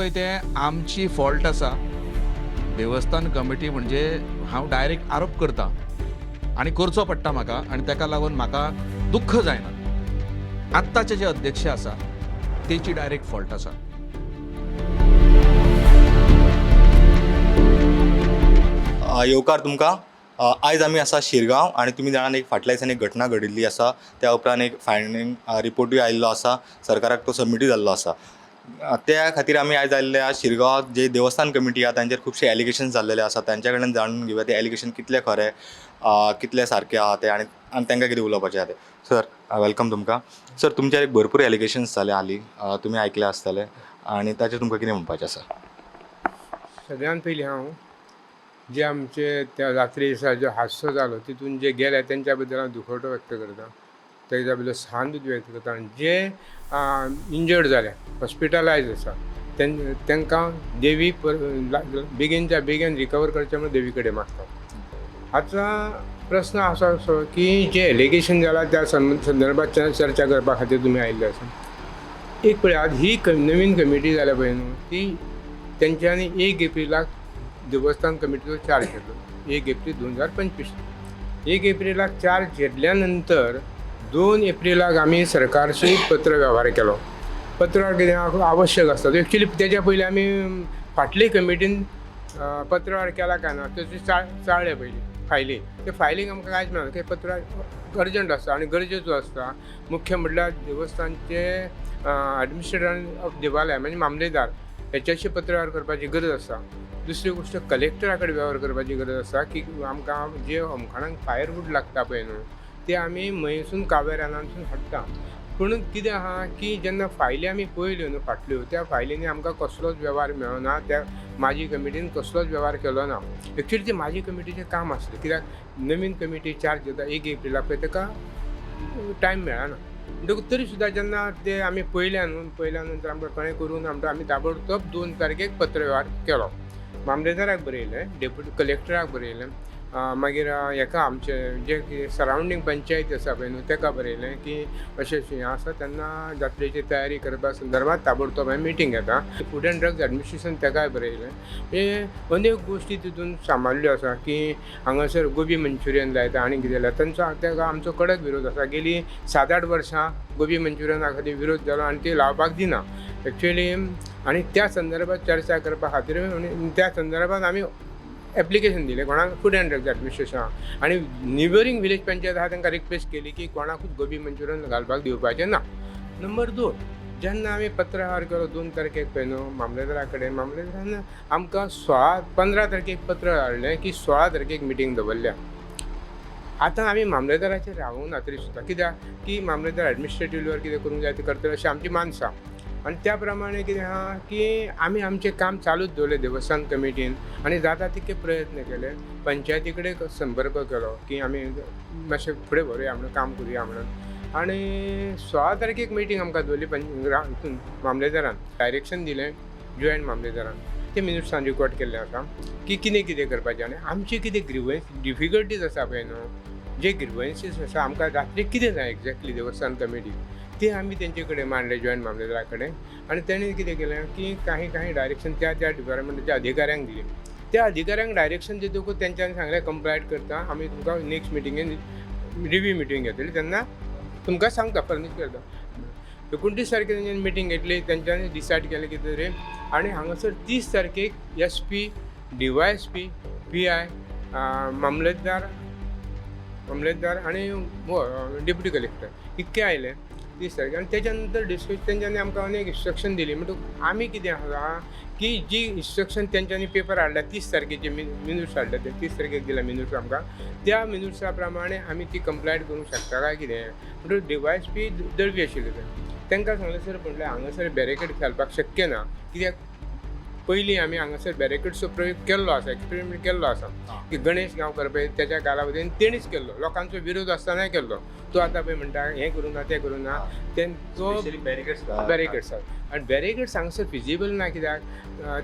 पळय तें आमची फॉल्ट आसा. देवस्थान कमिटी म्हणजे हांव डायरेक्ट आरोप करता आनी करचो पडटा म्हाका, आनी ताका लागून म्हाका दुख्ख जायना. आत्ताचे जे अध्यक्ष आसा तेची डायरेक्ट फॉल्ट आसा. येवकार तुमकां. आयज आमी आसा शिरगांव आनी तुमी जाणात एक फाटल्या दिसांनी एक घटना घडिल्ली आसा. त्या उपरांत एक फायंडींग रिपोर्टूय आयिल्लो आसा, सरकाराक तो सबमिटूय जाल्लो आसा. त्या खातीर आमी आयज आयिल्ले आसा शिरगांव जे देवस्थान कमिटी आसा तांचेर खुबशे एलिगेशन जाल्लेले आसा. तांच्या कडल्यान जाणून घेवया ते एलिगेशन कितले खरे, कितले सारके आहा ते आनी आनी तांकां कितें उलोवपाचें आहा तें. सर welcome तुमकां. सर तुमचेर एक भरपूर एलिगेशन्स जाले हालीं, तुमी आयकले आसतले आनी ताचेर तुमकां कितें म्हणपाचें आसा? सगळ्यान पयलीं हांव जे आमचे त्या रात्री दिसा जो हादसो जालो तितून जे गेले तेंच्या बद्दल हांव दुखवटो व्यक्त करता, तेच्या बद्दल सहानुभूती व्यक्त करता. आनी जे इंजर्ड जाले, हॉस्पिटलायज आसा, तांकां देवी बेगीनच्या बेगीन रिकवर करचें म्हणून देवी कडेन मागता. आतां प्रस्न आसा असो की जे एलिगेशन जाला त्या संदर्भात चर्चा करपा खातीर तुमी आयिल्ले आसा. एक पळयात, ही नवीन कमिटी जाल्या पळय न्हू, ती तेंच्यांनी 1 एप्रिलाक देवस्थान कमिटीचो चार्ज घेतलो. 1 एप्रील 2025. 1 एप्रिलाक चार्ज घेतल्या नंतर 2 एप्रिलाक आमी सरकारशी पत्र व्यवहार केलो. पत्र कितें आवश्यक आसता एक्चुली तेच्या पयलीं आमी फाटले कमिटीन पत्रव्यवहार केला काय ना तेची चाळ्ळे पयलीं फायली. ते फायलीक आमकां कांयच मेळना. ते पत्र अर्जंट आसता आनी गरजेचो आसता. मुख्य म्हटल्यार देवस्थानचे एडमिनिस्ट्रेटर ऑफ देवालय म्हणजे मामलेदार हेच्याशी पत्रव्यवहार करपाची गरज आसा. दुसरी गोश्ट कलेक्टरा कडेन वेव्हार करपाची गरज आसा की आमकां जे होमखणाक फायरवूड लागता पळय न्हू ते आमी मयेसून कावेरानांतसून हाडटा. पूण कितें आहा की जेन्ना फायली आमी पळयल्यो न्हू फाटल्यो, त्या फायलींनी आमकां कसलोच वेव्हार मेळना. त्या माजी कमिटीन कसलोच व्यवहार केलो ना. एक्चुली ते माजी कमिटीचें काम आसलें, कित्याक नवीन कमिटी चार्ज घेता 1 एप्रिलाक पळय ताका टायम मेळना. म्हणटकूच तरी सुद्दां जेन्ना ते आमी पळयल्या न्हू, पळयल्या नंतर आमकां कळ्ळें करून आमकां आमी ताबडतोब 2 तारखेक पत्रव्यवहार केलो. मामलेदाराक बरयलें, डेप्युटी कलेक्टराक बरयलें, मागीर हेका आमचे जे सरावंडींग पंचायत आसा पळय न्हू तेका बरयलें की अशें अशें हें आसा, तेन्ना जात्रेची तयारी करपा संदर्भात ताबडतोब हांवें मिटींग घेता. फूड एंड ड्रग्ज एडमिनिस्ट्रेशन तेकाय बरयलें. म्हणजे अनेक गोश्टी तितून सांबाळ्ळ्यो आसा की हांगासर गोबी मंचुरियन लायता आनी कितें लायता, तांचो तेका आमचो कडक विरोध आसा. गेली 7-8 वर्सां गोबी मंचुरियना खातीर विरोध जालो आनी ती लावपाक दिना एक्चुअली. आनी त्या संदर्भात चर्चा करपा खातीर त्या संदर्भात आमी एप्लिकेशन दिलें कोणाक, फूड एंड ड्रग्ज एडमिनिस्ट्रेशनाक, आनी नेबरींग विलेज पंचायत आहा तांकां रिक्वेस्ट केली की कोणाकूच गोबी मंचुरियन घालपाक दिवपाचें ना. नंबर 2, जेन्ना आमी पत्रव्यवहार केलो 2 तारखेक पळय न्हू मामलेदारा कडेन, मामलेदारान आमकां 15 तारखेक पत्र हाडलें की 16 तारखेक मिटींग दवरल्या. आतां आमी मामलेदाराचेर रावूंक ना तरी सुद्दां, कित्याक की मामलेदार एडमिनिस्ट्रेटिव्ह कितें करूंक जाय तें करतले अशें आमची मानसा. आनी त्या प्रमाणे कितें आहा की आमी आमचें काम चालूच दवरलें देवस्थान कमिटीन आनी जाता तितके प्रयत्न केले. पंचायती कडेन संपर्क केलो की आमी मातशें फुडें व्हरुया म्हणून, काम करुया म्हणून. आनी 16 तारखेक मिटींग आमकां दवरली हितून मामलेदारान डायरेक्शन दिलें, जॉयंट मामलेदारान ते मिनिट्सान रिकॉर्ड केल्लें आसा की कितें कितें करपाचें. आनी आमचे कितें ग्रिवन्स डिफिकल्टीज आसा पळय न्हू, जे ग्रिवन्सीस आसा आमकां रात्री कितें जाय एक्झॅक्टली देवस्थान कमिटी ते आमी तेंचे कडेन मांडले जॉयंट मामलेदारा कडेन. आनी तेणें कितें केलें की कांय कांय डायरेक्शन त्या त्या डिपार्टमेंटाच्या अधिकाऱ्यांक दिलें. त्या अधिकाऱ्यांक डायरेक्शन दितकूच तेंच्यांनी सांगलें कंप्लायट करता आमी तुमकां नेक्स्ट मिटिंगेन रिव्यू मिटींग घेतली तेन्ना तुमकां सांगता फर्निश करता. 29 तारखेक तेंच्यांनी मिटींग घेतली, तेंच्यांनी डिसायड केलें कितें तरी. आनी हांगासर 30 तारखेक SP, DYSP, PI, मामलेदार आनी डेप्युटी कलेक्टर इतके आयले 30 तारखेक. आनी तेच्या नंतर डिस्कस तेंच्यांनी आमकां अनेक इन्स्ट्रक्शन दिली. म्हणटकूच आमी कितें आसा की जी इन्स्ट्रक्शन तेंच्यांनी पेपर हाडल्या 30 तारखेचे मिन्यूट्स हाडल्या, ते 30 तारखेक दिल्या मिन्यूट्स आमकां, त्या मिन्यूट्सा प्रमाणे आमी ती कंप्लायट करूंक शकता काय कितें. म्हणटकूच डीवायएसपी दळवी आशिल्ले ते तांकां सांगलें सर म्हणलें हांगासर बॅरिकेड घालपाक शक्य ना, कित्याक पयलीं आमी हांगासर बॅरिकेड्सचो प्रयोग केल्लो आसा, एक्सपेरिमेंट केल्लो आसा की गणेश गांवकर पळय तेच्या कालावधीन तेणीच केल्लो, लोकांचो विरोध आसतनाय केल्लो. तो आतां पळय म्हणटा हें करूं ना तें करूं ना, ते तो बॅरिकेड्स बॅरिकेड्स आनी बॅरिकेड्स हांगसर फिजिबल ना कित्याक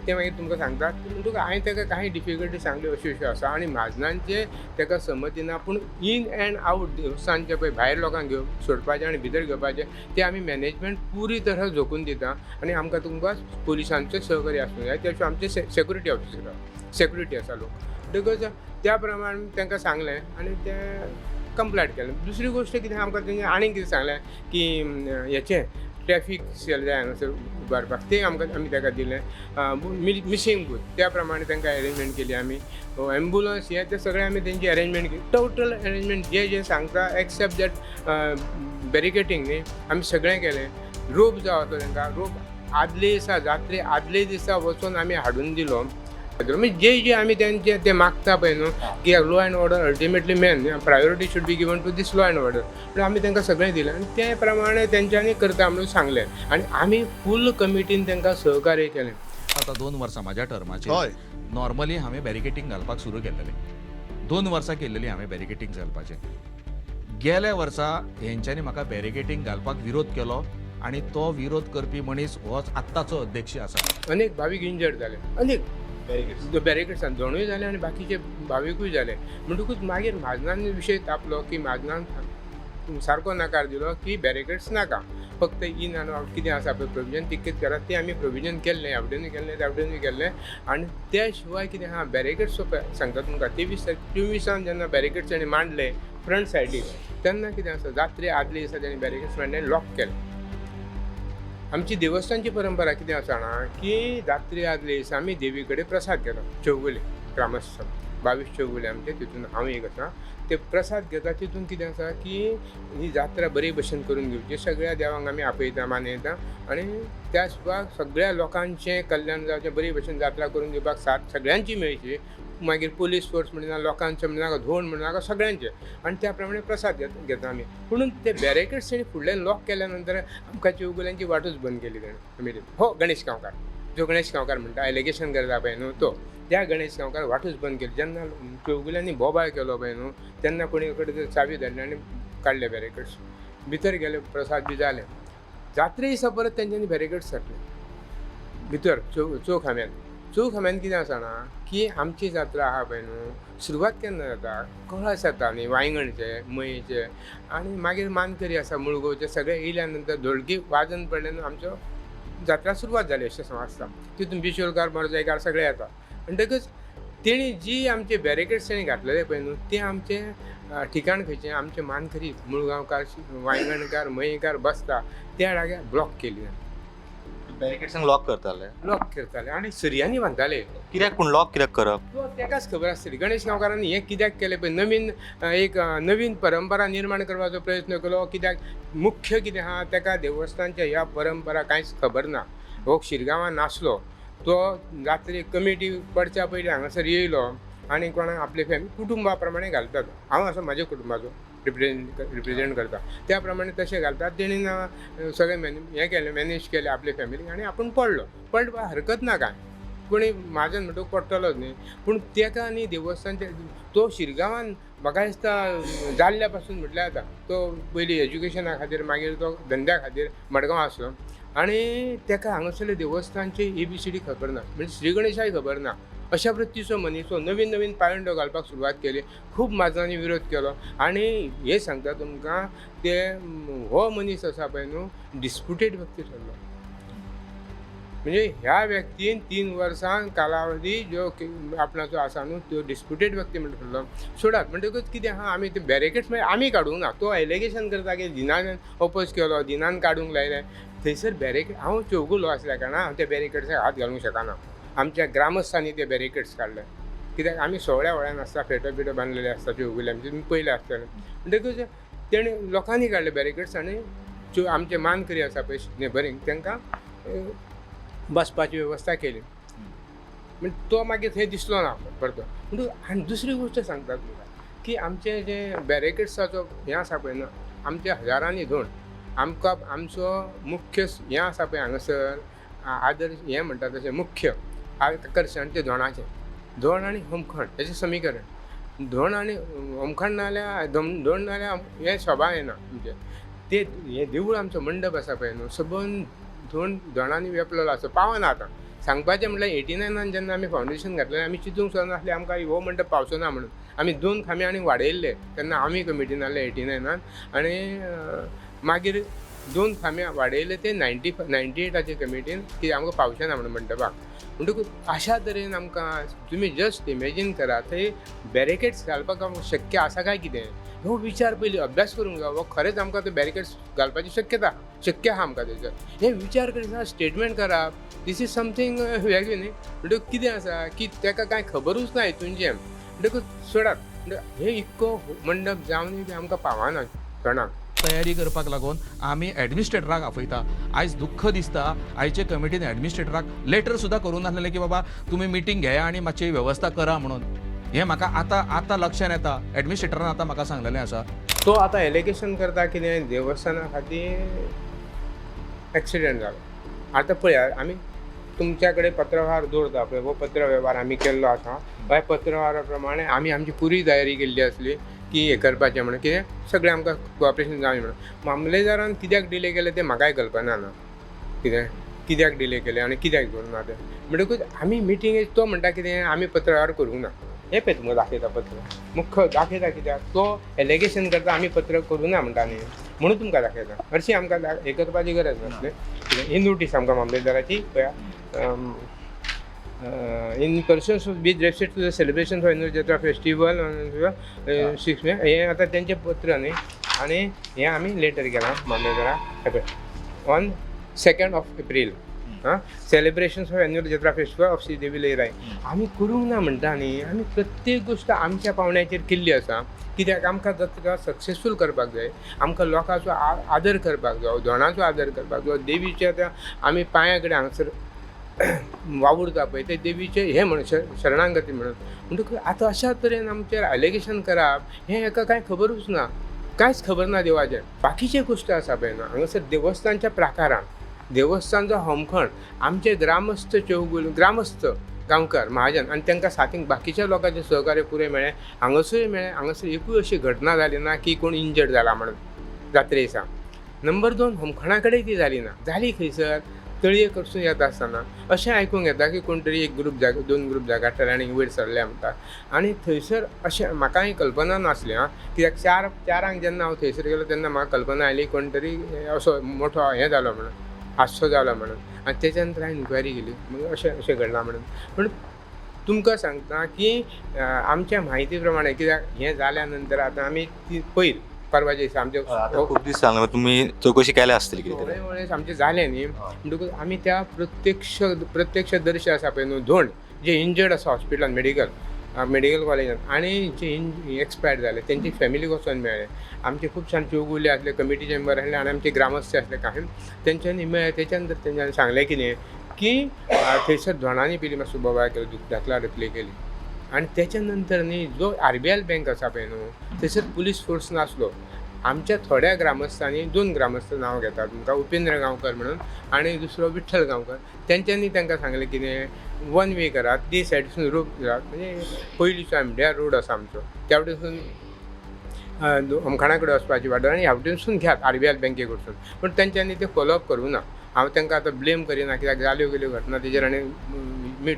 तें मागीर तुमकां सांगता. म्हणटकूच हांवें ताका कांय डिफिकल्टी सांगल्यो अश्यो अश्यो आसा आनी म्हाजनांचे ताका संमती ना, पूण इन एंड आवट देवस्थानचे पळय भायर लोकांक घेवन सोडपाचें आनी भितर घेवपाचें तें आमी मॅनेजमेंट पुरी तरह झोकून दिता आनी आमकां तुमकां पुलिसांचें सहकार्य आसूंक जाय. त्या शिवाय आमचे सेक्युरिटी ऑफिसर सेक्युरिटी आसा लोक, म्हणटकच त्या प्रमाण तांकां सांगलें आनी तें कंप्लायट केलें. दुसरी गोश्ट कितें आमकां तेंचे आनीक कितें सांगलें की हेचें ट्रॅफीक सेल जाय हांगासर उबारपाक, तें आमकां आमी ताका दिलें. मिसींग बूथ त्या प्रमाणे तांकां एरेंजमेंट केली आमी, एम्बुलन्स हें तें सगळें आमी तेंची एरेंजमेंट केली. टोटल एरेंजमेंट जें जें सांगता एक्सेप्ट that बॅरिकेटींग न्ही आमी सगळें केलें. रोप जाय आसलो तांकां, रोप आदले दिसा जात्रे आदले दिसा वचून आमी हाडून दिलो. म्हणजे जे जे आमी तेंचे ते मागता पळय न्हू की law and order ultimately main priority should be given to this law and order, पूण आमी तांकां सगळें दिलें आनी ते प्रमाणे तेंच्यांनी करता म्हणून सांगलें आनी आमी फूल कमिटीन तांकां सहकार्य केलें. आतां 2 वर्सां म्हाज्या टर्माचेर हय नॉर्मली हांवें बॅरिकेटींग घालपाक सुरू केल्लेलें, 2 वर्सां केल्लेली हांवें बॅरिकेटींग घालपाचें. गेल्या वर्सा हेंच्यांनी म्हाका बॅरिकेटींग घालपाक विरोध केलो आनी तो विरोध करपी मनीस होच आत्ताचो अध्यक्ष आसा. अनेक भावीक इंजर्ड जाले, अनेक बॅरिकेड्सान दोनूय जाले आनी बाकीचे भाविकूय जाले. म्हणटकूच मागीर म्हाजनान विशय तापलो की म्हाजनान सारको नकार दिलो की बॅरिकेड्स नाका, फक्त इन आनी आवट कितें आसा पळय प्रोविजन तितकेंच करात. तें आमी प्रोविजन केल्लें, ह्या वटेनूय केल्लें त्या वटेनूय केल्लें. आनी त्या शिवाय कितें आहा बॅरिकेड्स सांगता तुमकां 23 24 जेन्ना बॅरिकेड्स ताणें मांडले फ्रंट सायडीक तेन्ना कितें आसा जात्रे आदले दिसा ताणें बॅरिकेड्स मांडले आनी लॉक केले. आमची देवस्थानची परंपरा कितें आसा जाणा की जात्रे आदले दिसा आमी देवी कडेन प्रसाद घेता, चौगुले ग्रामस्थ 22 चौगुले आमचे, तितून हांव एक आसा. ते प्रसाद घेता तितून कितें आसा की ही जात्रा बरे भशेन करून घेवची, सगळ्या देवांक आमी आपयता मानयता आनी त्या सुद्दां सगळ्या लोकांचें कल्याण जावचें, बरे भशेन जात्रा करून दिवपाक साथ सगळ्यांची मेळची. मागीर पोलीस फोर्स म्हणिना, लोकांचें म्हणिनाका, धोंड म्हणिनाका, सगळ्यांचे, आनी त्या प्रमाणे प्रसाद घेता आमी. पुणून ते बॅरिकेड्स तेणी फुडल्यान लॉक केल्या नंतर आमकां चौगुल्यांची वाटूच बंद केली तेणें कमिटीन. हो गणेश गांवकार, जो गणेश गांवकार म्हणटा एलिगेशन करता पळय न्हू तो, त्या गणेश गांवकार वाटूच बंद केली. जेन्ना चौगुल्यांनी बोबाळ केलो पळय न्हू तेन्ना कोणी कडेन चावी धाडली आनी काडले बॅरिकेड्स, भितर गेले, प्रसाद बी जाले. जात्रे दिसा परत तेंच्यांनी बॅरिकेड्स घातले भितर चौखाम्यान. चौखाम्यान कितें आसा जाणा की आमची जात्रा आहा पळय न्हू सुरवात केन्ना जाता, कळस येता न्ही वांयगणचे मयेचे आनी मागीर मानकरी आसा मुळगोवचे सगळे येयल्या नंतर धोलकी वाजन पडले न्हू आमचो जात्रा सुरवात जाली अशें समजता. तितून बिशोलकार मोरजयकार सगळे येता. म्हणटकच तेणी जी आमचे बॅरिकेड्स तेणी घातलेले पळय न्हू ते आमचे ठिकाण खंयचें आमचे मानकरी मुळगांवकार वांयगणकार मयेकार बसता त्या जाग्यार ब्लॉक केली. बॅरिकेड्सांक लॉक करताले, ब्लॉक करताले आनी सरयांनी बांदताले. कित्याक पूण लॉक कित्याक करप तो तेकाच खबर आसतली. गणेश गांवकारांनी हें कित्याक केलें पळय, नवीन एक नवीन परंपरा निर्माण करपाचो प्रयत्न केलो. कित्याक मुख्य कितें आहा तेका देवस्थानच्या ह्या परंपरा कांयच खबर ना. हो शिरगांवां नासलो तो रात्री कमिटी पडच्या पयलीं हांगासर येयलो आनी कोणाक आपले फॅमिली कुटुंबा प्रमाणे घालतात. हांव आसा म्हाज्या कुटुंबाचो रिप्रेजेंट करता त्या प्रमाणे तशें घालतात. तेणी सगळें हें केलें, मॅनेज केलें आपले फॅमिलीक आनी आपूण पडलो. पडपा हरकत ना कांय, कोणी म्हाजन म्हणटकूच पडटलोच न्ही. पूण तेका न्ही देवस्थानचे तो शिरगांवान म्हाका दिसता जाल्ल्या पासून म्हटल्यार जाता. तो पयलीं एज्युकेशना खातीर मागीर तो धंद्या खातीर मडगांव आसलो आनी तेका हांगासरले देवस्थानची ABCD खबर ना, म्हणजे श्री गणेशाय खबर ना. अशा वृत्तीचो मनीस तो नवीन नवीन पायंडो घालपाक सुरवात केली. खूब म्हाजनांनी विरोध केलो आनी हें सांगता तुमकां ते हो मनीस आसा पळय न्हू डिस्प्युटेड व्यक्ती ठरलो. म्हणजे ह्या व्यक्तीन 3 वर्सां कालावधी जो आपणाचो आसा न्हू त्यो डिस्प्युटेड व्यक्ती म्हणून ठरलो. सोडात म्हणटकूच कितें आहा आमी ते बॅरिकेड्स मागीर आमी काडूंक ना. तो एलिगेशन करता की दिनान ओपोज केलो, दिनान काडूंक लायलें. थंयसर बॅरिकेड हांव चौगुलो आसल्या कारणान हांव त्या बॅरिकेड्साक हात घालूंक शकना. आमच्या ग्रामस्थांनी ते बॅरिकेड्स काडले कित्याक आमी सोवळ्या वळ्यान आसता, फेटो बिटो बांदलेले आसता चौगुले आमचे, तुमी पयले आसतले. म्हणटकूच तेणें लोकांनी काडले बॅरिकेड्स आनी आमचे मानकरी आसा पळय नेबरींग तांकां बसपाची वेवस्था केली. म्हणजे तो मागीर थंय दिसलो ना परतो. म्हणटकूच आनी दुसरी गोश्ट सांगता तुमकां की आमचे जे बॅरिकेड्साचो हें आसा पळय न्हू आमचे हजारांनी धोंड आमकां आमचो मुख्य हें आसा पळय हांगासर आदर्श हें म्हणटा तशें मुख्य आकर्शण तें धोंडाचें, धोंड आनी होमखण हेचें समीकरण. धोंड आनी होमखण ना जाल्यार धोंड ना जाल्यार हें शोभा येना आमचें. ते हें देवूळ आमचो मंडप आसा पळय न्हू, सबंद धोंड धोंडांनी वेपलेलो आसा, पावना आतां. सांगपाचें म्हटल्यार 89 जेन्ना आमी फावंडेशन घातलें, आमी चिंतूंक सुद्दां नासलें आमकां हो मंडप पावचो ना म्हणून. आमी 2 खांबे आनी वाडयल्ले तेन्ना आमी कमिटीन आहले 89 आनी मागीर 2 खांबे वाडयले ते 98 कमिटीन की आमकां पावचें ना म्हणून मंडपाक. म्हणटकूच अशा तरेन आमकां तुमी जस्ट इमेजीन करा, थंय बॅरिकेड्स घालपाक आमकां शक्य आसा काय कितें हो विचार पयलीं अभ्यास करूंक जाय. हो खरेंच आमकां ते बॅरिकेड्स घालपाची शक्यता शक्य आहा आमकां तेचेर हे विचार करिना स्टेटमेंट करप, this is something वेगळें न्ही. म्हणटकूच कितें आसा की ताका कांय खबरूच ना हितूनचें. म्हणटकूच सोडात, हे इतको मंडप जावनूय बी आमकां पावना कोणाक. तयारी करपाक लागून आमी एडमिनिस्ट्रेटराक आपयता. आयज दुख्ख दिसता, आयचे कमिटीन एडमिनिस्ट्रेटराक लेटर सुद्दां करूं नासलें की बाबा तुमी मिटींग घेया आनी मातशी वेवस्था करा म्हणून. हें म्हाका आतां आतां लक्षान येता, एडमिनिस्ट्रेटरान आतां म्हाका सांगलेलें आसा. तो आतां एलिगेशन करता कितें देवस्थाना खातीर एक्सिडंट जालो. आतां पळया, आमी तुमच्या कडेन पत्रव्यवहार दवरता पळय, हो पत्रवेव्हार आमी केल्लो आसा. ह्या पत्रव्यवहारा प्रमाणे आमी आमची पुरी तयारी केल्ली आसली की हें करपाचें म्हणून, कितें सगळें आमकां कॉपरेशन जावचें म्हणून. मामलेदारान कित्याक डिले केलें तें म्हाकाय कल्पना ना, कितें कित्याक डिले केलें आनी कित्याक करूं ना तें. म्हणटकूच आमी मिटिंगेक तो म्हणटा कितें आमी पत्रव्यवहार करूंक ना. हें पळय तुमकां दाखयता पत्र, मुख्य दाखयता कित्याक तो एलिगेशन करता आमी पत्र करूं ना म्हणटा न्ही, म्हणून तुमकां दाखयता. हरशीं आमकां हें करपाची गरज नासली. ही नोटीस आमकां मामलेदाराची पळया. In persons with respect to the celebration for annual Jatra festival 6 May, हें आतां तेंचें पत्र न्ही, आनी हें आमी लेटर केलां मामलेदाराक पळय ऑन 2 April आं, celebrations for annual Jatra festival of Shri Devi Lairai. आमी करूंक ना म्हणटा न्ही, आमी प्रत्येक गोश्ट आमच्या पावंड्याचेर केल्ली आसा. कित्याक आमकां जात्रा सक्सेसफूल करपाक जाय, आमकां लोकांचो आदर करपाक जाय, धोणाचो आदर करपाक जाय, देवीच्या त्या आमी पांया कडेन हांगासर वावुरता पळय ते देवीचे हें म्हणून शरणागती म्हणून. म्हणटकूच आतां अशा तरेन आमचेर एलिगेशन करप हें हेका कांय खबरूच ना, कांयच खबर ना देवाचें. बाकीचे गोश्ट आसा पळय न्हू हांगासर देवस्थानच्या प्राकारान देवस्थानचो होमखण आमचे ग्रामस्थ चौगुल ग्रामस्थ गांवकार महाजन आनी तांकां साथीक बाकीच्या लोकांचें सहकार्य पुरें मेळ्ळें, हांगासरूय मेळ्ळें. हांगासर एकूय अशी घटना जाली ना की कोण इंजर्ड जाला म्हणून जात्रे दिसा. नंबर 2 होमखणा कडेन ती जाली ना, जाली खंयसर तळये कडसून येता आसतना अशें आयकूंक येता की कोण तरी एक ग्रूप जाग 2 ग्रूप जागाडटाले आनी वयर सरले म्हणटा. आनी थंयसर अशें म्हाकाय कल्पना नासली आं, कित्याक 4:00 जेन्ना हांव थंयसर गेलो तेन्ना म्हाका कल्पना आयली कोण तरी असो मोठो हें जालो म्हणून, हादसो जालो म्हणून. आनी तेच्या नंतर हांवें इन्क्वायरी केली मागीर अशें अशें घडलां म्हणून. पूण तुमकां सांगता की आमच्या म्हायती प्रमाणे कित्याक हें जाल्या नंतर आतां आमी ती पयर परवाच्या दिसा आमचे आतां खूब दीस जाले तुमी चवकशी केल्या आसतली कितें तरी. हळू आमचें जालें न्ही, म्हणटकूच आमी त्या प्रत्यक्षदर्शी आसा पळय न्हू धोंड जे इंजर्ड आसा हॉस्पिटलान मेडिकल कॉलेजान आनी जे एक्सपायर्ड जाले तेंची फॅमिलीक वचोन मेळ्ळे. आमचे खूब जाण चौगुले आसले, कमिटी मेंबर आसले आनी आमचे ग्रामस्थ आसले कांय, तेंच्यांनी मेळ्ळे. तेच्या नंतर तेंच्यांनी सांगलें कितें की थंयसर धोंडांनी पयलीं मातसो बोवाळ केलो, धाकला धकली केली आनी तेच्या नंतर न्ही जो RBL bank आसा पळय न्हू थंयसर पुलीस फोर्स नासलो. आमच्या थोड्या ग्रामस्थांनी 2 ग्रामस्थ नांव घेता तुमकां, उपेंद्र गांवकर म्हणून आनी दुसरो विठ्ठल गांवकर, तेंच्यांनी तांकां सांगलें कितें वन वे करात, ती सायडीसून रोड करात, म्हणजे पयलींचो आमड्या रोड आसा आमचो त्या वटेनसून होमखणा कडेन वचपाची वाट आनी ह्या वटेनसून घेयात RBL बँके कडसून. पूण तेंच्यांनी तें फॉलोअप करूं ना. हांव तांकां आतां ब्लेम करिना कित्याक जाल्यो गेल्यो घटना तेजेर आनी मीठ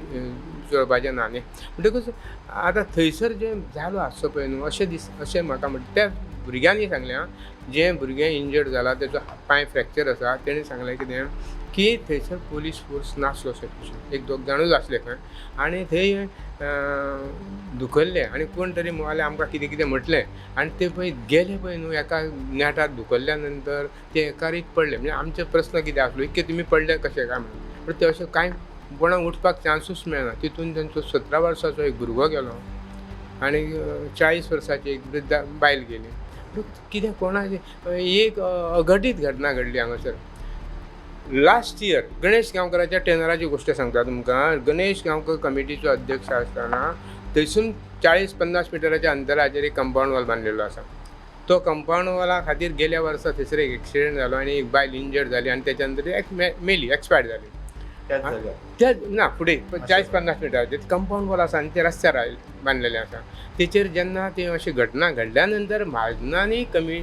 चोळपाचें ना न्ही. म्हणटकूच आतां थंयसर जें जालो हादसो पळय न्हू अशें दीस अशें म्हाका म्हणटा त्या भुरग्यांनी सांगलें आं, जें भुरगें इंजर्ड जाला तेचो पांय फ्रॅक्चर आसा, तेणें सांगलें कितें की थंयसर पुलीस फोर्स नासलो सफिशियंट, 1-2 जाणूच आसले खंय आनी थंय धुकल्ले आनी कोण तरी मोवाले आमकां कितें कितें म्हटलें आनी ते पळय गेले पळय न्हू एका नेटार धुकल्ल्या नंतर ते एकार एक पडले. म्हणजे आमचे प्रस्न कितें आसलो इतके तुमी पडले कशें काय म्हणून, पूण ते अशें कांय कोणाक उठपाक चान्सूच मेळना. तितून तेंचो 17 वर्साचो एक भुरगो गेलो आनी 40 वर्साची एक वृद्धा बायल गेली. कितें कोणाचें एक अघटीत घटना घडली हांगासर. लास्ट इयर गणेश गांवकराच्या टेनराची गोश्ट सांगता तुमकां. गणेश गांवकर कमिटीचो अध्यक्ष आसतना थंयसून 40-50 मिटराच्या अंतराचेर एक कंपावंड वॉल बांदलेलो आसा. तो कंपावंड वॉला खातीर गेल्या वर्सा थंयसर एक एक्सिडंट जालो आनी एक बायल इंजर्ड जाली आनी तेच्या नंतर मेली, एक्सपायर्ड जाली. त्या ना फुडें 40-50 मिटराचेर कंपावंड वॉल आसा आनी ते रस्त्यार बांदलेले आसा. तेचेर जेन्ना ती अशी घटना घडल्या नंतर म्हाजनांनी कमी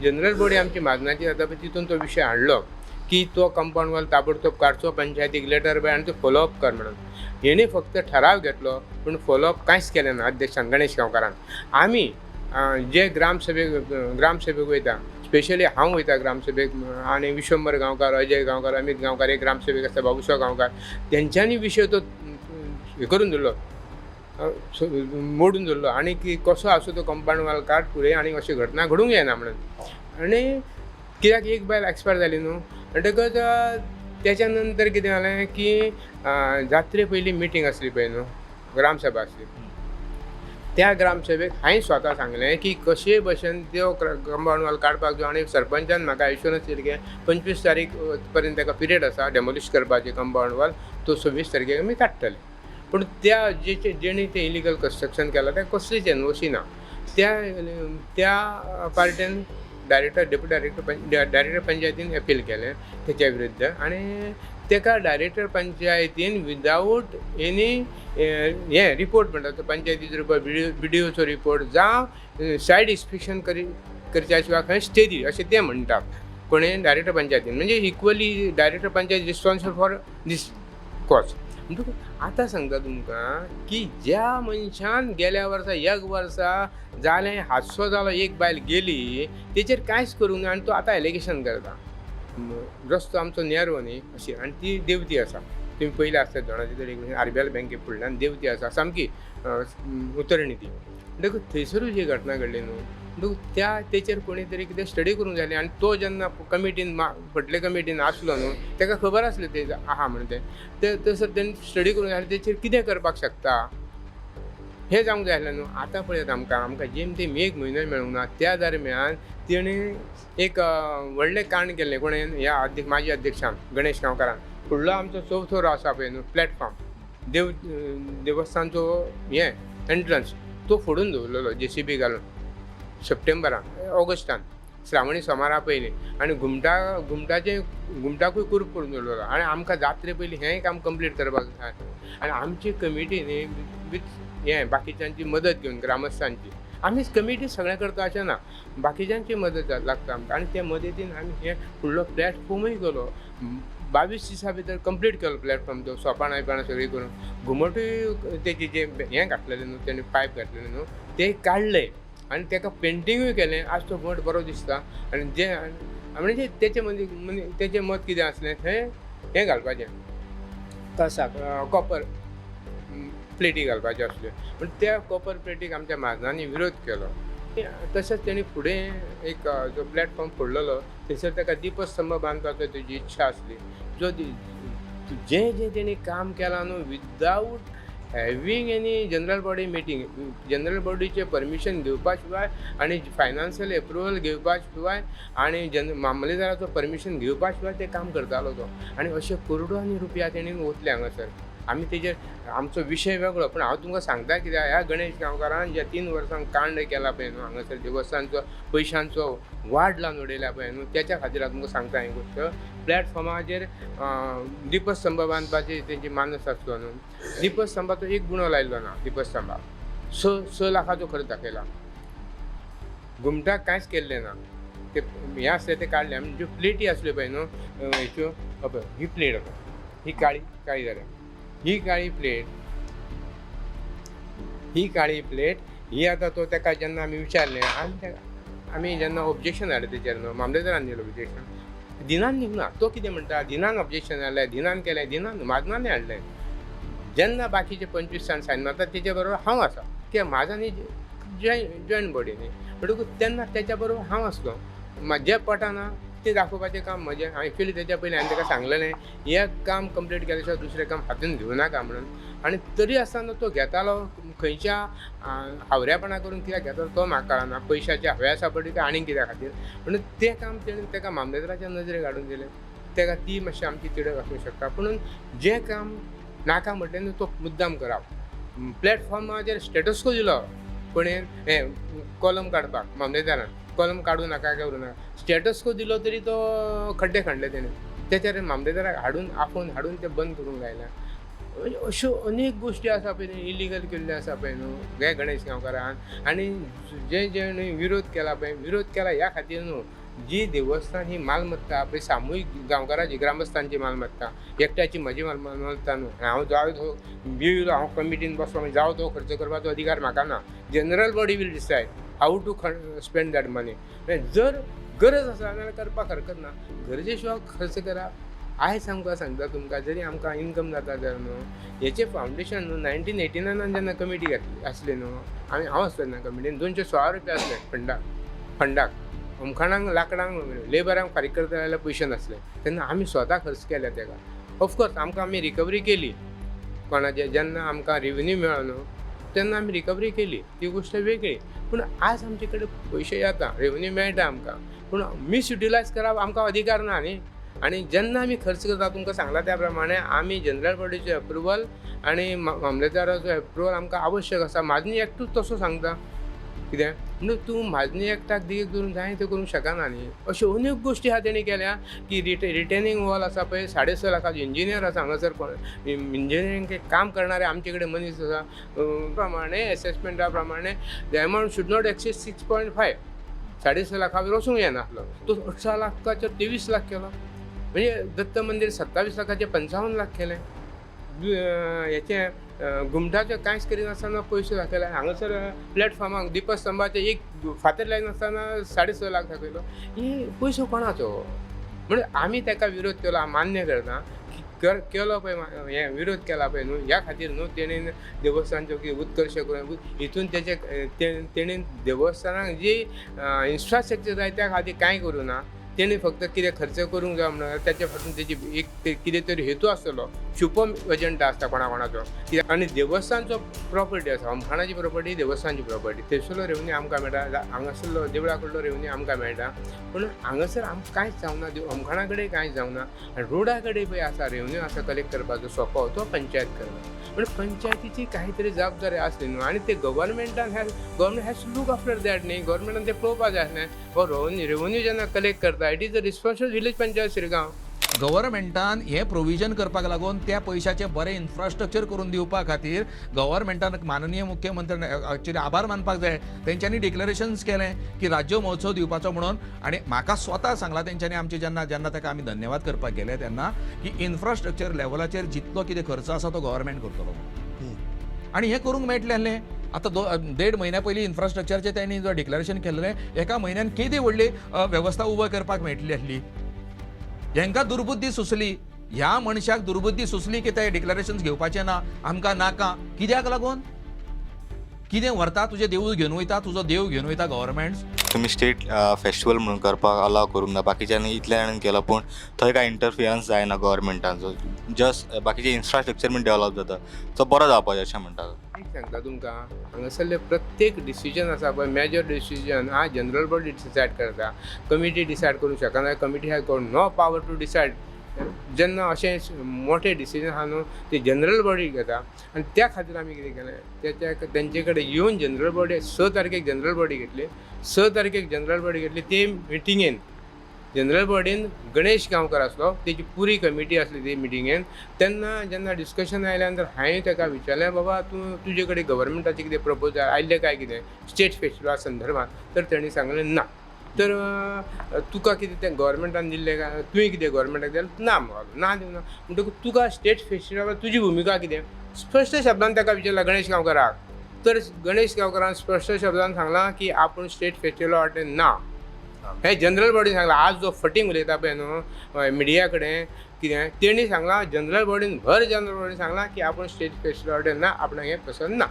जनरल बॉडी आमची म्हाजनाची जाता पळय तितून तो विशय हाडलो की तो कंपावंड वॉल ताबडतोब काडचो, पंचायतीक लेटर बाय आनी तो फॉलोअप कर म्हणून. हेणे फक्त ठराव घेतलो पूण फॉलोअप कांयच केलें ना अध्यक्षान गणेश गांवकारान. आमी जे ग्रामसभेक वयता, स्पेशली हांव वयता ग्रामसभेक आनी विश्वंबर गांवकार, अजय गांवकार, अमीत गांवकार एक ग्रामसभेक आसता, बाबुसो गांवकार, तेंच्यांनी विशय तो हे करून दवरलो, मोडून दवरलो आनी की कसो आसूं तो कंपावंड वॉल काड फुडें आनी अशी घटना घडूंक जायना म्हणून. आनी कित्याक एक बायल एक्सपायर जाली न्हू म्हणटकच तेच्या नंतर कितें जालें की जात्रे पयलीं मिटींग आसली पळय न्हू, ग्रामसभा आसली. त्या ग्रामसभेक हांवें स्वता सांगलें की कशेय भशेन त्यो कंपावंड वॉल काडपाक जाय आनी सरपंचान म्हाका एश्योरन्स दिली की 25 तारीख पर्यंत ताका पिरियड आसा डेमोलिश करपाचें कंपावंड वॉल, तो 26 तारखेक आमी काडटले. पूण त्या जेणी तें इलिगल कन्स्ट्रक्शन केलां तेका कसलीच एनओसी ना. त्या त्या पार्टेन डायरेक्टर, डेप्युटी डायरेक्टर, डायरेक्टर पंचायतीन अपील केलें तेच्या विरुद्ध आनी तेका डायरेक्टर पंचायतीन विदावट एनी हें रिपोर्ट म्हणटा तो पंचायतीचो रिपोर्ट, बिडिओचो रिपोर्ट जावं सायड इन्स्पेक्शन करच्या शिवाय खंय स्टे दी अशें ते म्हणटात कोणें डायरेक्टर पंचायतीन. म्हणजे equally director panchayat responsible for this cause. म्हणटकूच आतां सांगता तुमकां की ज्या मनशान गेल्या वर्सा एक वर्सा जालें हादसो जालो, एक बायल गेली, तेचेर कांयच करूंक ना आनी तो आतां एलिगेशन करता. रस्तो आमचो नॅरो न्ही अशी आनी ती देंवती आसा, तुमी पयलीं आसता जाणा तितून आरबीएल बँके फुडल्यान देंवती आसा सामकी उतरणी ती. म्हणटकूच थंयसरूय जी घटना घडली न्हू म्हणटकूच त्या तेचेर कोणी तरी कितें स्टडी करूंक जाय आनी तो जेन्ना कमिटीन फाटले कमिटीन आसलो न्हू तेका खबर आसलें तें आहा म्हणून तें थंयसर तेणी स्टडी करूंक जाय आनी तेचेर कितें करपाक शकता हें जावंक जाय आसलें न्हू. आतां पळयात आमकां आमकां जेम तेम एक म्हयनो मेळूंक ना. त्या दरम्यान तेणी एक व्हडलें कांड केल्लें कोणें ह्या माजी अध्यक्षान गणेश गांवकारान. फुडलो आमचो चवथो रो आसा पळय न्हू प्लॅटफॉर्म देवस्थानचो हें एंट्रन्स तो फोडून दवरलेलो जेसीबी घालून सप्टेंबरान ऑगस्टान श्रावणी सोमारा पयलीं आनी घुमटाचें घुमटाकूय कुरूप करून दवरलेलो आनी आमकां जात्रे पयलीं हेंय काम कंप्लीट करपाक जाय आनी आमची कमिटी न्ही विथ हें बाकीच्यांची मदत घेवन ग्रामस्थांची, आमीच कमिटी सगळें करता अशें ना, बाकीच्यांची मदत लागता आमकां आनी त्या मदतीन आमी हें फुडलो प्लॅटफॉर्मूय केलो 22 दिसां भितर कंप्लीट केलो प्लॅटफॉर्म तो सोपाणां बिपाणां सगळीं करून. घुमटूय तेजी जें हें घातलेलें न्हू तेणी पायप घातलेलें न्हू तें काडलें आनी तेका पेंटिंगूय केलें. आज तो घुमट बरो दिसता आनी जें म्हणजे तेचे मदीं तेचें मत कितें आसलें थंय हें घालपाचें कसाक कॉपर प्लेटी घालपाच्यो आसल्यो पूण त्या कॉपर प्लेटीक आमच्या म्हाजनांनी विरोध केलो. तशेंच तेणी फुडें एक जो प्लॅटफॉर्म फोडलेलो थंयसर ताका दीपस्तंभ बांदपाचो तेजी इच्छा आसली. जो जें जें तेणी काम केलां न्हू without having any general body meeting, general बॉडीचें permission घेवपा शिवाय आनी फायनान्शियल एप्रुवल घेवपा शिवाय आनी मामलेदाराचो परमिशन घेवपा शिवाय तें काम करतालो तो. आनी अशे करोडांनी रुपया तेणी ओतले हांगासर. आमी तेजेर आमचो विशय वेगळो पूण हांव तुमकां सांगता कित्याक ह्या गणेश गांवकारान ज्या 3 वर्सांक कांड केला पळय न्हू हांगासर देवस्थानचो पयशांचो वाड लावन उडयला पळय न्हू तेच्या खातीर हांव तुमकां सांगता ही गोश्ट. प्लॅटफॉर्माचेर दीपस्तंभ बांदपाची तेंची मानस आसलो न्हू, दीपस्तंभाचो एक गुणो लायलो ना, दीपस्तंभाक 6 लाखाचो खर्च दाखयला, घुमटाक कांयच केल्लें ना, ते हें आसलें तें काडलें. आनी ज्यो प्लेटी आसल्यो पळय न्हू हेच्यो पळय ही प्लेट पळय ही काळी काळी जाल्या, ही काळी प्लेट, ही काळी प्लेट ही आतां तो तेका जेन्ना आमी विचारलें आनी आमी जेन्ना ऑब्जेक्शन हाडलें तेचेर न्हू मामलेदारान दिलें ऑब्जेक्शन, दिनान दिवंक ना. तो कितें म्हणटा दिनान ऑब्जेक्शन हाडलें, दिनान केलें, दिनान म्हाजनांनी हाडलें. जेन्ना बाकीचे 25 जाण सायन मारता तेच्या बरोबर हांव आसा कित्याक म्हाजन ही जॉयंट बॉडी न्ही म्हणटकूच तेन्ना तेच्या बरोबर हांव आसलो. म्हजें पटाना तें दाखोवपाचें काम म्हजें. एक्चुअली तेच्या पयलीं हांवें ताका सांगलेलें हें काम कंप्लीट केल्या शिवाय दुसरें काम हातीन घेवं नाका म्हणून. आनी तरी आसतना तो घेतालो खंयच्या हावऱ्यापणा करून कित्याक घेतालो तो म्हाका कळना, पयशाच्या हव्यासा पडली काय आनीक कित्या खातीर. म्हणून तें काम तेणें ताका मामलेदाराच्या नजरेक हाडून दिलें, ताका ती मातशी आमची तिडक आसूंक शकता. पूण जें काम नाका म्हटलें न्हू तो मुद्दाम करप. प्लॅटफॉर्माचेर स्टेटस को दिलो कोणें हें कॉलम काडपाक मामलेदारान, कॉलम काडूं नाका करूं नाका, स्टेटस को दिलो तरी तो खड्डे खणले तेणें. तेचेर मामलेदाराक हाडून आपोवन हाडून तें बंद करूंक लायलां. म्हणजे अश्यो अनेक गोश्टी आसा पळय न्हू, इलिगल केल्ल्यो आसा पळय न्हू हे गणेश गांवकारान. आनी जे जे न्हू विरोध केला पळय, विरोध केला ह्या खातीर न्हू, जी देवस्थान ही मालमत्ता पळय सामुहीक गांवकाराची ग्रामस्थांची मालमत्ता, एकट्याची म्हजी मालमत्ता न्हू. हांव जाय तो बिल हांव कमिटीन बसलो जावं तो खर्च करपाचो अधिकार म्हाका ना. General body will decide how to spend that money. जर गरज आसा जाल्यार करपाक हरकत ना, गरजे शिवाय खर्च करा. आयज आमकां सांगता तुमकां, जरी आमकां इनकम जाता तर न्हू, हेचें फावंडेशन न्हू 1989 जेन्ना कमिटी घातली आसली न्हू, आमी हांव आसलो तेन्ना कमिटीन, 216 रुपया आसले फंडाक, होमखणांक लांकडांक लेबरांक फारीक करता जाल्यार पयशे नासले, तेन्ना आमी स्वता खर्च केले तेका. ऑफकोर्स आमकां आमी रिकवरी केली, कोणाचे जेन्ना आमकां रेवन्यू मेळ्ळो न्हू तेन्ना आमी रिकवरी केली, ती गोश्ट वेगळी. पूण आज आमचे कडेन पयशे येता, रेवन्यू मेळटा आमकां, पूण मिसयुटिलायज करप आमकां अधिकार ना न्ही. आनी जेन्ना आमी खर्च करता तुमकां सांगला त्या प्रमाणे आमी जनरल बॉडीचें अप्रुवल आनी मामलेदाराचो अप्रुवल आमकां आवश्यक आसा. म्हाजनी एक्टूच तसो सांगता कितें म्हणून तूं म्हाजनी एक्टाक देख धरून जाय तें करूंक शकना न्ही. अश्यो अनेक गोश्टी आहा तेणी केल्या की रिटेनिंग वॉल आसा पळय 6.5 लाखाचो इंजिनियर आसा हांगासर, कोण इंजिनियरींग काम करणारे आमचे कडेन मनीस आसा. प्रमाणे एसेसमेंटा प्रमाणे the amount should not exceed 6.5, 6.5 लाखां वयर वचूंक जायनासलो, तो 18 लाखाचो 23 लाख केलो. म्हणजे दत्त मंदीर 27 लाखाचें 55 लाख केलें. हेचें घुमटाचें कांयच करिनासतना पयशे दाखयले. हांगासर प्लॅटफॉर्माक दीपस्तंभाचें एक फातर लायनासतना 6.5 लाख दाखयलो. ही पयसो कोणाचो? म्हणजे आमी ताका विरोध केलो, मान्य करता की केलो पळय हें विरोध केला पळय न्हू, ह्या खातीर न्हू तेणेन देवस्थानचो कितें उत्कर्श करून हितून तेचे तेणेन देवस्थानाक जी इन्फ्रास्ट्रक्चर जाय त्या खातीर कांय करूं ना. तेणी फक्त कितें खर्च करूंक जाय म्हणून तेच्या फाटल्यान तेजी एक कितें तरी हेतू आसतलो, छुपो एजंडा आसता कोणा कोणाचो. कित्याक आनी देवस्थानचो प्रॉपर्टी आसा, होमखणाची प्रॉपर्टी देवस्थानची प्रॉपर्टी, थंयसरलो रेवन्यू आमकां मेळटा, हांगासरलो देवळा कडलो रेवन्यू आमकां मेळटा. पूण हांगासर आमकां कांयच जावना, होमखणा कडेन कांयच जावना. आनी रोडा कडेन पळय आसा रेवन्यू आसा कलेक्ट करपाचो सोंपो, तो पंचायत करता. पूण पंचायतीची काही तरी जबाबदारी आसली न्हू, आनी ते गव्हर्मेंटान has government has to look after that न्ही, गव्हर्मेंटान ते पळोवपाक जाय आसलें. हो रेवन्यू जेन्ना कलेक्ट करता it is the responsible village panchayat Shirgaon. गव्हर्मेंटान हें प्रोविजन करपाक लागून त्या पयशाचें बरें इन्फ्रास्ट्रक्चर करून दिवपा खातीर गव्हर्मेंटान माननीय मुख्यमंत्र्यान एक्चुअली आभार मानपाक जाय. तेंच्यांनी डिक्लेरेशन्स केलें की राज्य महोत्सव दिवपाचो म्हणून, आनी म्हाका स्वता सांगलां तेंच्यांनी आमचे जेन्ना जेन्ना ताका आमी धन्यवाद करपाक गेले तेन्ना की इन्फ्रास्ट्रक्चर लेवलाचेर जितलो कितें खर्च आसा तो गव्हर्मेंट करतलो म्हणून. आनी हें करूंक मेळटलें आसलें. आतां 1.5 म्हयन्या पयलीं इन्फ्रास्ट्रक्चरचें तेणी जो डिक्लेरेशन केल्लें, एका म्हयन्यान केदी व्हडली वेवस्था उबो करपाक मेळटली आसली. हेंकां दुर्बुद्धी सुचली, ह्या मनशाक दुर्बुद्धी सुचली की ते डिक्लेरेशन घेवपाचें ना, आमकां नाका. कित्याक लागून? कितें व्हरता तुजें देवूळ घेवन वयता, तुजो देव घेवन वयता गव्हर्मेंट. तुमी स्टेट फेस्टिवल म्हणून करपाक अलाव करूंक ना, बाकीच्यांनी इतल्या जाणांनी केला पूण थंय कांय इंटरफियरन्स जायना गव्हर्मेंटाचो, जस्ट बाकीचे इन्फ्रास्ट्रक्चर बीन डेवलप जाता, सो बरो जावपाचें अशें म्हणटा. एक सांगता तुमकां, हांगासरले प्रत्येक डिसिजन आसा पळय, मेजर डिसिजन हा जनरल बॉडी डिसायड करता, कमिटी डिसायड करूंक शकना. Committee has got no power to decide. जेन्ना अशें मोठे डिसिजन आहा न्हू ते जनरल बॉडी घेता. आनी त्या खातीर आमी कितें केलें, तेच्या तेंचे कडेन येवन जनरल बॉडी 6 तारखेक जनरल बॉडी घेतली, 6 तारखेक जनरल बॉडी घेतली. ते मिटिंगेन जनरल बॉडीन गणेश गांवकर आसलो, तेजी पुरी कमिटी आसली ते मिटिंगेन. तेन्ना जेन्ना डिस्कशन आयल्या नंतर हांवें ताका विचारलें, बाबा तूं तुजे कडेन गव्हर्मेंटाचें कितें प्रपोजल आयिल्लें काय कितें स्टेट फेस्टिवला संदर्भात? तर तेणी सांगलें ना. तर तुका कितें तें गव्हर्मेंटान दिल्लें काय तुवें कितें गव्हर्मेंटाक दिलें ना? ना दिवना. म्हणटकूच तुका स्टेट फेस्टिवला तुजी भुमिका कितें? स्पश्ट शब्दान ताका विचारलां गणेश गांवकराक. तर गणेश गांवकरान स्पश्ट शब्दान सांगलां की आपूण स्टेट फेस्टिवला वाटेन ना. हे जनरल बॉडीन सांगलां. आज जो फटींग उलयता पळय न्हू मिडिया कडेन कितें, तेणी सांगलां जनरल बॉडीन, भर जनरल बॉडीन सांगलां की आपूण स्टेट फेस्टिवला वाटेन ना, आपणाक हें पसंत ना.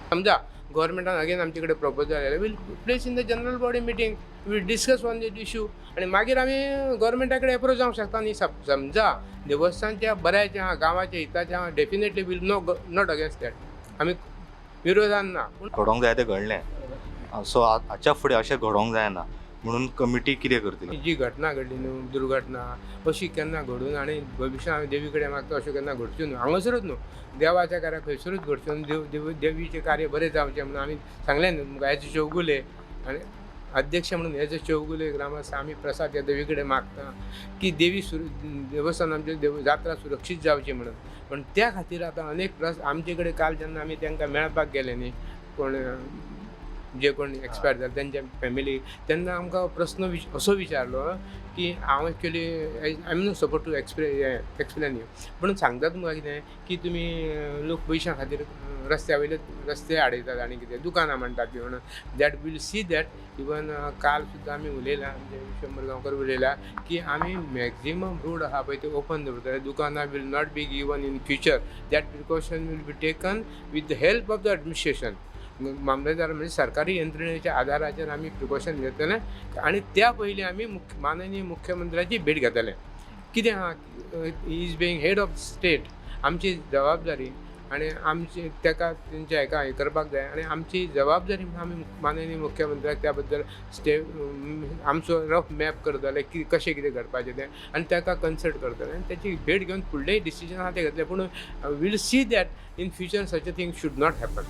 समजा गव्हर्मेंटान अगेन आमचे कडेन प्रपोजल आयलें, we'll place in the general body meeting, we'll discuss on that issue आनी मागीर आमी गव्हर्मेंटा कडेन एप्रोच जावंक शकता न्ही. समजा देवस्थानच्या बऱ्याचें आहा, गांवाच्या हिताचें आहा, definitely we'll no not against that, आमी विरोधान ना. पूण घडोवंक जाय तें घडलें, सो हाच्या फुडें अशें घडोवंक जायना म्हणून कमिटी कितें करतली? जी घटना घडली न्हू, दुर्घटना अशी केन्ना घडून आनी भविश्यांत आमी देवी कडेन मागता अश्यो केन्ना घडच्यो न्हू, हांगासरूच न्हू, देवाच्या कार्याक खंयसरूच घडच्यो न्हू. देव देवीचें कार्य बरें जावचें म्हणून आमी सांगलें न्हू तुमकां, एज चौगुले आनी अध्यक्ष म्हणून एज अ चौगुले ग्रामस्थ आमी प्रसाद ह्या देवी कडेन मागता की देवी देवस्थान आमचे देव जात्रा सुरक्षीत जावची म्हणून. पण त्या खातीर आतां अनेक प्रस्न आमचे कडेन काल जेन्ना आमी तांकां मेळपाक गेले न्ही, कोण जे कोण एक्सपायर जाले तेंच्या फॅमिली, तेन्ना आमकां प्रस्न असो विचारलो की हांव actually I am not suppose to explain you, पूण सांगता तुमकां कितें की तुमी लोक पयशां खातीर रस्त्या वयले रस्ते आडयतात आनी कितें दुकानां म्हणटात बी म्हणून. That will see that even काल सुद्दां आमी उलयला, आमचे विश्वंबर गांवकर उलयला की आमी मॅक्झिमम रोड आहा पळय ते ओपन दवरतले, दुकानां will not be given in future, that precaution will be taken with the help of the administration. मामलेदार म्हणजे सरकारी यंत्रणेच्या आधाराचेर आमी प्रिकॉशन घेतले आनी त्या पयलीं आमी माननीय मुख्यमंत्र्याची भेट घेतले. कितें आहा, he is being head of state, आमची जबाबदारी आनी आमची ताका तेंच्या हेका हें करपाक जाय आनी आमची जबाबदारी म्हणून आमी माननीय मुख्यमंत्र्याक त्या बद्दल स्टेप आमचो रफ मॅप करतले की कशें कितें घडपाचें तें आनी ताका कन्सल्ट करतले आनी ताची भेट घेवन फुडलेय डिसिजन आहा तें घेतलें. पूण we'll see that in future such a thing should not happen.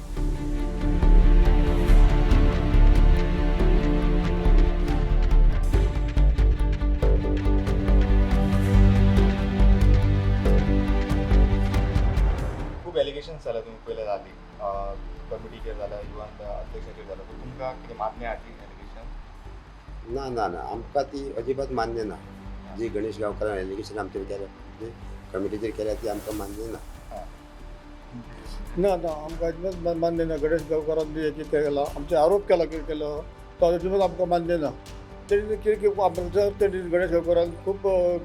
खूब एलिगेशन्स जाल्या तुमी पयले जाली कमिटीचेर जाल्या, इवन अध्यक्षाचेर जाल्या, सो तुमकां कितें मान्य आहा ती एलिगेशन? ना ना ना, आमकां ती अजिबात मान्य ना. जी गणेश गांवकारान एलिगेशन आमचेर केल्या, कमिटीचेर केल्या, ती आमकां मान्य ना. ना ना, आमकां अजिबात मान्य ना. गणेश गांवकारान जे कितें केलां, आमचे आरोप केला कितें केलो तो अजिबात आमकां मान्य ना. तेणी कितें कितें तेणी गणेश गांवकारान खूब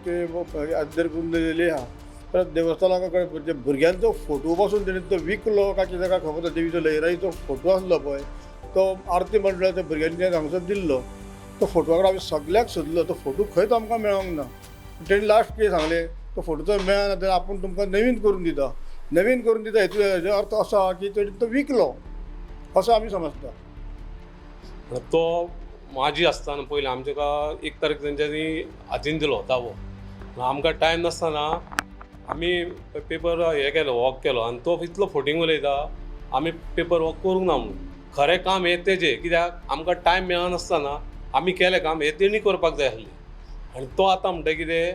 कितें अर्जर करून दिलेली आहा. परत देवस्थाना कडेन भुरग्यांचो फोटो पासून तेणी तो विकलो काय कितें काय खबर ना. देवीचो लयराईचो फोटो आसलो पळय तो आरती मंडळाच्या भुरग्यांनी हांगासर दिल्लो तो फोटवा कडेन आमी सगल्याक सोदलो, तो फोटो खंयच आमकां मेळोंक ना. तेणी लास्ट कितें सांगलें, तो फोटो जर मेळना जाल्यार आपूण तुमकां नवीन करून दिता. नवीन करून दिता हेचो अर्थ असो आहा की तेणी तो विकलो असो आमी समजता. तो माजी आसतना पयलीं आमच्या 1 तारीख तेंच्यांनी हातीन दिलो दावो, आमकां टायम नासतना आमी पेपर हे केलो, वॉक केलो आनी तो इतलो फोटींग उलयता आमी पेपर वॉक करूंक ना म्हणून. खरें काम हें तेजें, कित्याक आमकां टायम मेळनासतना आमी केलें काम, हें तेणी करपाक जाय आसलें. आनी तो आतां म्हणटा कितें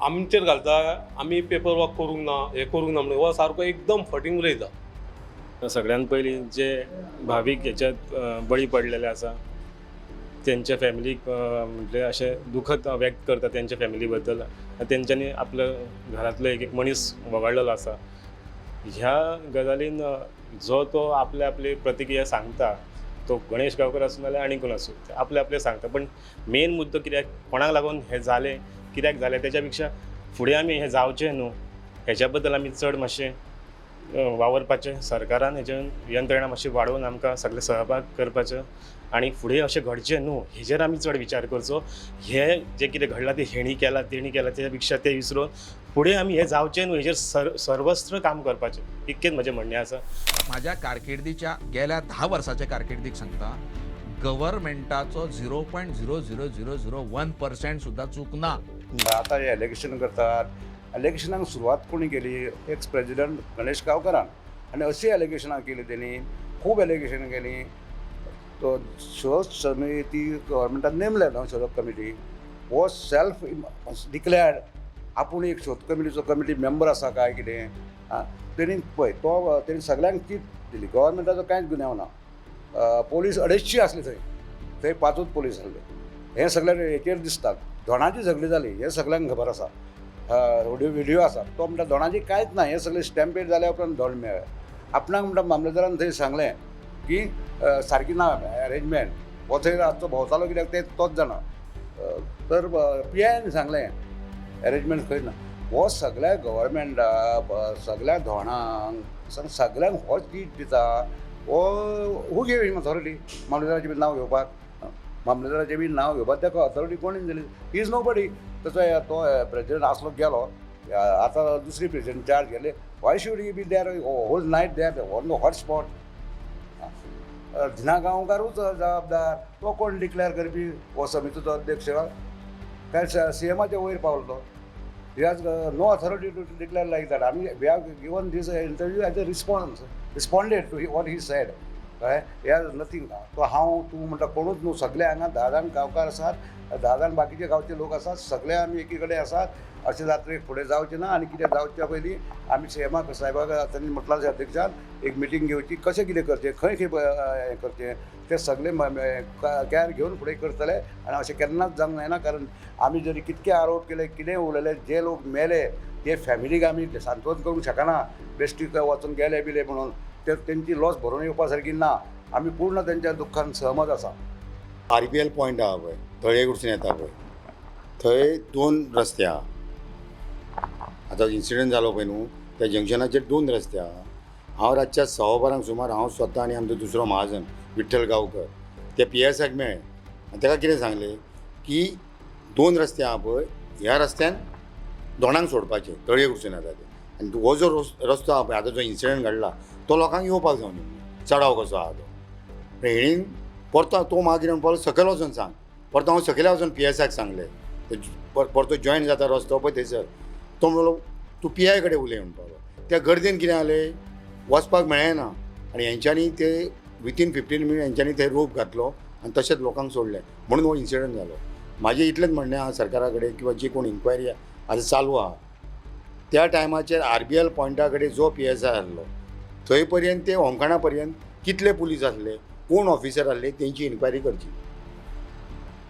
आमचेर घालता आमी पेपर वर्क करूंक ना, हें करूंक ना म्हणून, हो सारको एकदम फटींग उलयता. सगळ्यान पयलीं जे भावीक हेच्यात बळी पडलेले आसा तेंच्या फॅमिलीक म्हटल्यार अशें दुखद व्यक्त करता तेंच्या फॅमिली बद्दल. तेंच्यांनी आपलो घरांतलो एक एक मनीस वगडलेलो आसा. ह्या गजालीन जो तो आपले आपली प्रतिक्रिया सांगता, तो गणेश गांवकर आसूं नाल्यार आनी कोण आसूं, ते आपले आपले सांगता. पण मेन मुद्दो कित्याक कोणाक लागून हें जालें, कित्याक जालें, तेच्या पेक्षा फुडें आमी हें जावचें न्हू हेच्या बद्दल आमी चड मातशें वावरपाचें, सरकारान हेजेर यंत्रणा मातशी वाडोवन आमकां सगळें सहभाग करपाचो आनी फुडें अशें घडचें न्हू हेजेर आमी चड विचार करचो. हें जें कितें घडलां तें हेणी केलां तेणी केलां तेच्या पेक्षा तें विसरून फुडें आमी हें जावचें न्हू हेजेर सर्वस्त्र काम करपाचें, इतकेंच म्हजें म्हणणें आसा. म्हाज्या कारकिर्दीच्या गेल्या 10 वर्साच्या कारकिर्दीक सांगता, गव्हर्मेंटाचो 0.00001% सुद्दां चूक ना. आतां हे एलिगेशन करतात, एलिगेशनाक सुरवात कोणी केली? एक्स प्रेजिडंट गणेश गांवकारान. आनी अशी एलिगेशनां केली तेणी, खूब एलिगेशनां केली. तो शोध समिती गव्हर्मेंटान नेमले न्हू, शोध कमिटी हो सेल्फ डिक्लेर्ड आपूण एक शोध कमिटीचो कमिटी मेंबर आसा काय कितें तेणी पळय तो तेणी सगळ्यांक चीट दिली. गव्हर्मेंटाचो कांयच गुन्यांव ना. पोलीस 250 आसले थंय, थंय 5 पोलीस आसले. हें सगळें हेचेर दिसता. धोणाची झगडी जाली हें सगळ्यांक खबर आसा, व्हिडियो आसा. तो म्हणटा धोणाची कांयच ना, हें सगळें स्टॅम्पेड जाल्या उपरांत धोण मेळ्ळें. आपणाक म्हणटा मामलेदारान थंय सांगलें की सारकी ना अरेंजमेंट, हो थंय रातचो भोंवतालो कित्याक ते तोच जाणा. तर पी आयन सांगलें अरेंजमेंट खंय ना. हो सगळ्या गव्हर्मेंटाक, सगळ्या धोणांक, सगळ्यांक हो चीट दिता. हो हू गेव हिम ऑथॉरिटी मामलेदाराचें बी नांव घेवपाक? मामलेदाराचें बी नांव घेवपाक ताका ऑथॉरिटी कोणी दिली? Is no बडी. तसो तो प्रेजिडेंट आसलो गेलो, आतां दुसरी प्रेजिडेंट चार्ज घेले. Why should he be there whole night there on the hot spot? Dina गांवकारूच जबाबदार, तो कोण डिक्लेअर करपी हो समितीचो अध्यक्ष? काय सी एमाच्या वयर पावलो तो? He has no authority to declare like that. आमी we have given this interview as a response, responded to what he said. कळ्ळें? हे नथींग. तो हांव तूं म्हणटा कोणूच न्हू, सगळे हांगा 10 जाण गांवकार आसात, 10 जाण बाकीचे गांवचे लोक आसात, सगळे आमी एकी कडेन आसात. अशें जात्रेक फुडें जावचें ना आनी कितें जावच्या पयलीं आमी सीएमाक साहेबाक तांणी म्हटलां अध्यक्षान एक मिटींग घेवची, कशें कितें करचें, खंय खंय हें करचें तें सगळें केअर घेवन फुडें करतले. आनी अशें केन्नाच जावंक जायना, कारण आमी जरी कितके आरोप केले, कितें उलयले, जे लोक मेले ते फॅमिलीक आमी सांत्वन करूंक शकना, बेश्टी खंय वचून गेले बिले म्हणून ते तेंची लॉस भरून येवपा सारकी ना. आमी पूर्ण तेंच्या दुख्खान सहमत आसा. RBL point आहा पळय, तळये कडसून येता पळय, थंय 2 रस्ते आहा. आतां इन्सिडंट जालो पळय न्हू, त्या जंक्शनाचेर 2 रस्ते आहा. हांव रातच्या 1:15 सुमार हांव स्वता आनी आमचो दुसरो महाजन विठ्ठल गांवकर ते PSI मेळ्ळे आनी ताका कितें सांगलें की 2 रस्ते आहा पळय, ह्या रस्त्यान दोणांक सोडपाचें, तळये कडसून येता ते, आनी हो जो रस्तो आहा पळय आतां जो इन्सिडंट घडला तो लोकांक येवपाक जावनी म्हणून चडाव कसो आहा तो. हेणीन परतो तो म्हाका कितें म्हणपाक लागलो, सकयल वचोन सांग. परतो हांव सकयल वचोन PSI सांगलें, परतो जॉयन जाता रस्तो पळय थंयसर. तो म्हणलो तूं PI कडेन उलय म्हणपाक लागलो. त्या गर्देन कितें जालें, वचपाक मेळ्ळें ना आनी हेंच्यांनी ते विथीन 15 मिनट हेंच्यांनी ते रोप घातलो आनी तशेंच लोकांक सोडलें, म्हणून हो इन्सिडंट जालो. म्हाजें इतलेंच म्हणणें आहा सरकारा कडेन किंवा जी कोण इन्क्वायरी आतां चालू आहा, त्या टायमाचेर RBL पॉयंटा कडेन जो PSI आहलो थंय पर्यंत ते होमखणा पर्यंत कितले पुलीस आसले, कोण ऑफिसर आसले, तेंची इन्क्वायरी करची.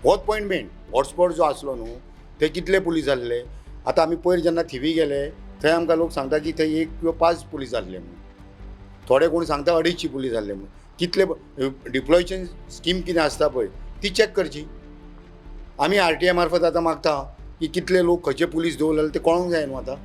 होच पॉयंट मेन. हॉटस्पॉट जो आसलो न्हू ते कितले पुलीस आसले. आतां आमी पयर जेन्ना थिवी गेले थंय आमकां लोक सांगता की थंय 1 किंवा 5 पुलीस आसले म्हणून, थोडे कोण सांगता 250 पुलीस आसले म्हणून. कितले डिप्लॉयशन स्कीम कितें आसता पळय ती चॅक करची. आमी RTI मार्फत आतां मागता की कितले लोक खंयचे पुलीस दवरले ते कळोंक जाय न्हू आतां.